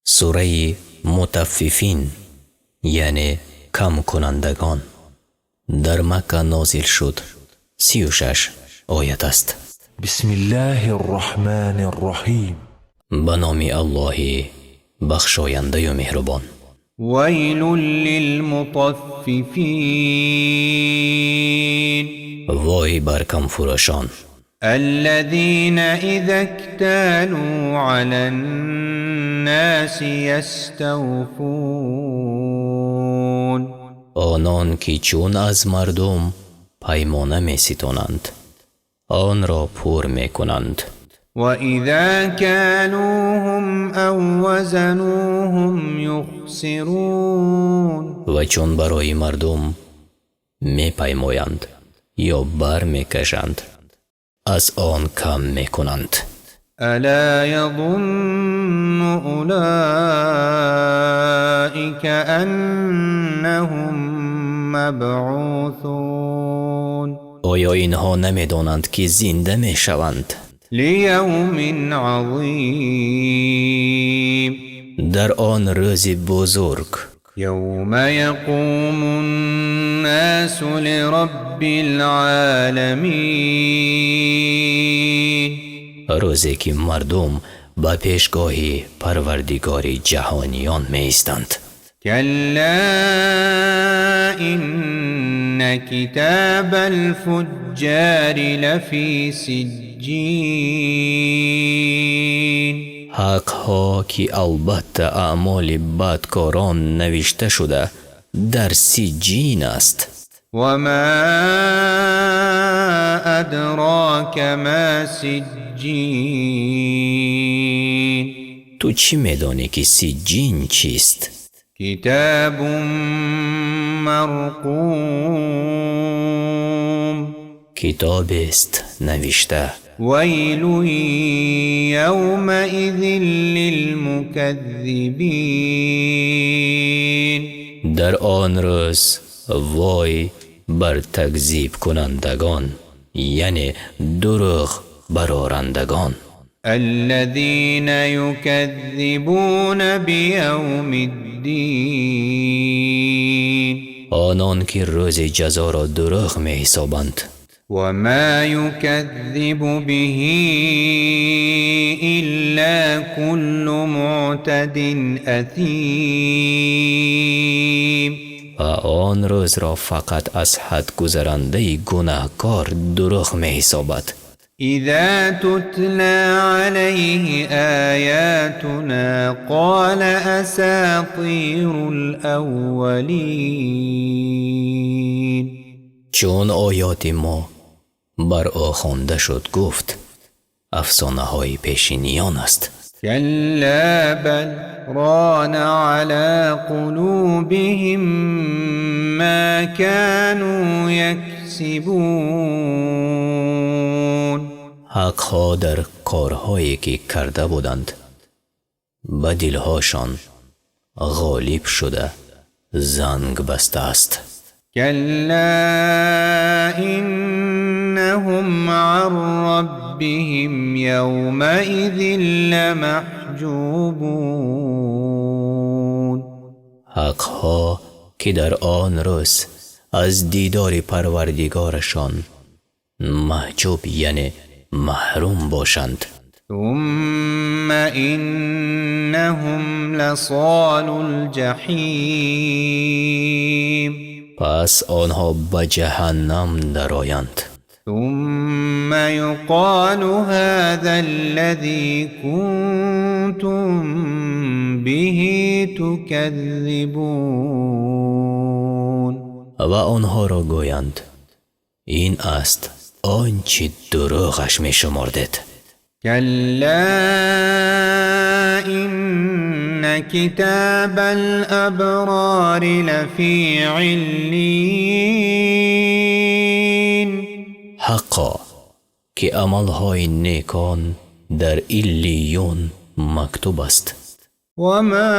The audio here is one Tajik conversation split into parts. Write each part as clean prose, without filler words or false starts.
Сураи Мутаффифин, яъне камкунандагон, дар Макка нозил шуд. 36 оят аст. بسم الله الرحمن الرحيم. Ба номи Аллоҳи бахшояндаю меҳрубон. ويل للمطففين. Вой бар камфурӯшон! الذين إذا اكتالوا على الناس يستوفون. Онон ки чун аз мардум паймона меситонанд, онро пур мекунанд. وإذا كالوهم أو وزنوهم يخسرون. Ва чун барои мардум мепаймоянд ё бар мекашанд, аз он кам мекунанд. ألا يظن أولئك أنهم مبعوثون. Оё инҳо намедонанд, ки зинда мешаванд? ليوم عظيم. Дар он рӯзи бузург. يوم يقوم الناس لرب العالمين. Рӯзе ки мардум ба пешгоҳи Парвардигори ҷаҳониён меистанд. كلا إن كتاب الفجار لفي سجين. Ҳаққо, ки албатта аъмоли бадкорон навишта шуда дар Сиҷҷин аст. وما أدراك ما سجين. Ту чӣ медонӣ, ки Сиҷҷин чист? كتاب مرقوم. Китобест навишта. ويل يومئذ للمكذبين. Дар он рӯз вой бар такзибкунандагон, яъне дурӯғ барорандагон. الذين يكذبون بيوم الدين. Онон ки рӯзи ҷазоро дурӯғ меҳисобанд. وما يكذب به إلا كل معتد أثيم. Ва он рӯзро фақат аз ҳад гузарандаи гунаҳкор дурӯғ меҳисобад. إذا تتلى عليه آياتنا قال أساطير الأولين. Чун оёти мо бар ӯ хонда шуд, гуфт: афсонаҳои пешиниён аст. كلا بل ران على قلوبهم ما كانوا يكسبون. Ҳаққо, дар корҳое ки карда буданд, ба дилҳошон ғолиб шуда занг бастааст. كلا إنهم عن ربهم يومئذ لمحجوبون. Ҳаққо, ки дар он рӯз аз дидори Парвардигорашон маҳҷуб, яъне маҳрум бошанд. ثم إنهم لصالو الجحيم. Пас онҳо ба ҷаҳаннам дароянд. ثم يقال هذا الذي كنتم به تكذبون. Ва онҳоро гӯянд: ин аст он чӣ дурӯғаш мешумордед. كلا إن كتاب الأبرار لفي عليين. Ҳаққо, ки амалҳои некон дар Иллиюн мактуб аст. وما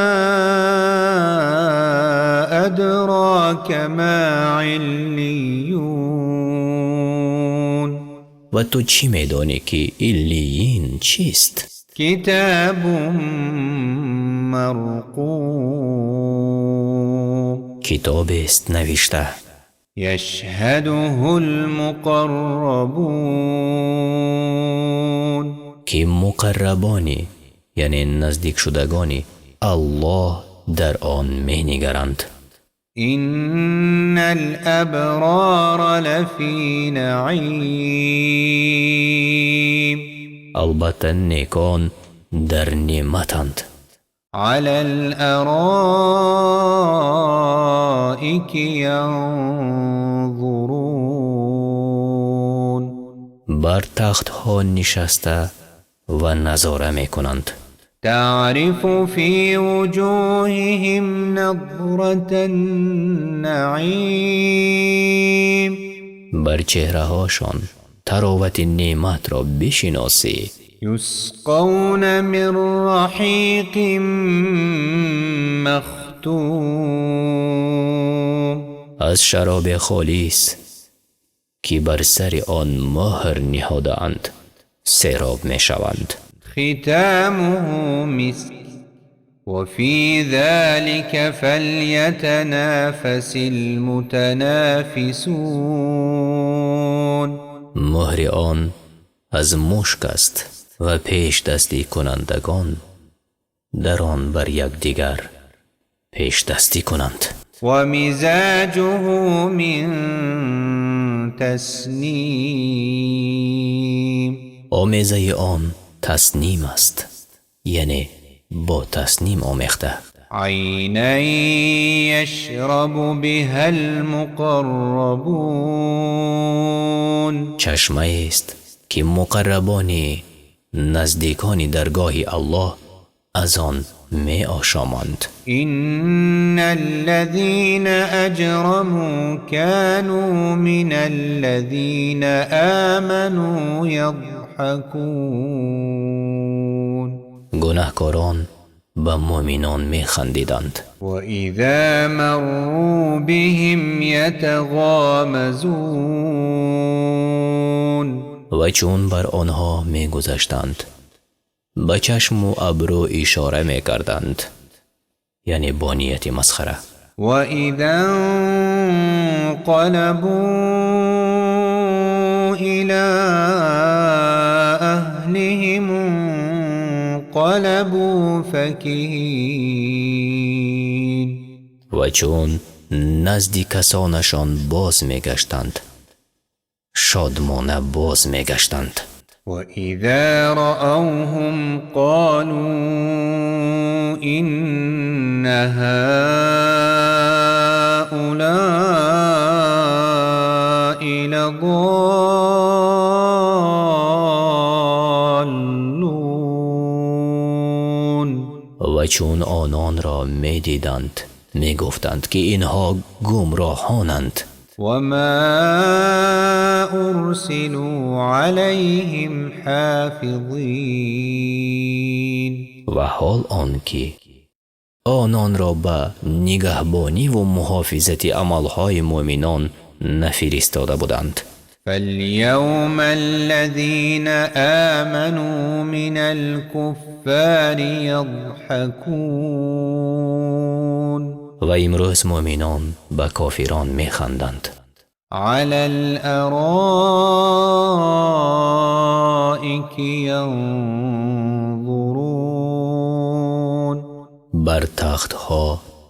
أدراك ما عليون. Ва ту чӣ медонӣ, ки Иллиин чист? كتاب مرقوم. Китобест навишта. يشهده المقربون. Ки муқаррабони, яъне наздикшудагони Аллоҳ дар он менигаранд. إن الأبرار لفي نعيم. Албатта, некон дар неъматанд. على الأرائك ينظرون. Бар тахтҳо нишаста ва назора мекунанд. تعرف في وجوههم نضرة النعيم. Бар чеҳраҳошон таровати неъматро бишиносӣ. يسقون من رحيق مختوم. Аз шароби холис, ки бар сари он муҳр ниҳодаанд, сероб мешаванд. ختامه مسك وفي ذلك فليتنافس المتنافسون. Муҳри он аз мушк аст ва пешдастикунандагон дар он бар якдигар пешдастӣ кунанд. ومزاجه من تسنيم. Омезаи он тасним аст, яъне бо тасним омехта. عينا يشرب بها المقربون. Чашмаест, ки муқаррабони наздикони даргоҳи Аллоҳ аз он меошоманд. إن الذين أجرموا كانوا من الذين آمنوا يضحكون. Гунаҳкорон ба муъминон механдиданд. وإذا مروا بهم يتغامزون. Ва чун бар онҳо мегузаштанд, ба чашму абрӯ ишора мекарданд, яъне бо нияти масхара. وإذا انقلبوا إلى أهلهم انقلبوا فكهين. Ва чун назди касонашон боз мегаштанд, шодмона боз мегаштанд. وإذا رأوهم قالوا إن هؤلاء لضالون. Ва чун ононро медиданд, мегуфтанд, ки инҳо гумроҳонанд. وما أرسلوا عليهم حافظين. Ва ҳол он ки ононро ба нигаҳбониву муҳофизати амалҳои муъминон нафиристода буданд. فاليوم الذين آمنوا من الكفار يضحكون. Ва имрӯз муъминон ба кофирон механданд. على الأرائك ينظرون. Бар тахтҳо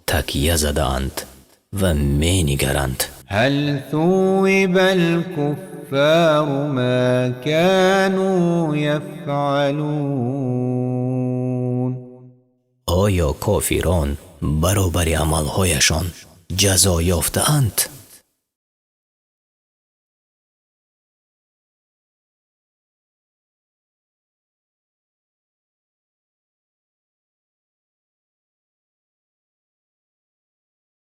такя задаанд ва менигаранд. هل ثوب الكفار ما كانوا يفعلون؟ Оё кофирон баробари амалҳояшон ҷазо ёфтаанд?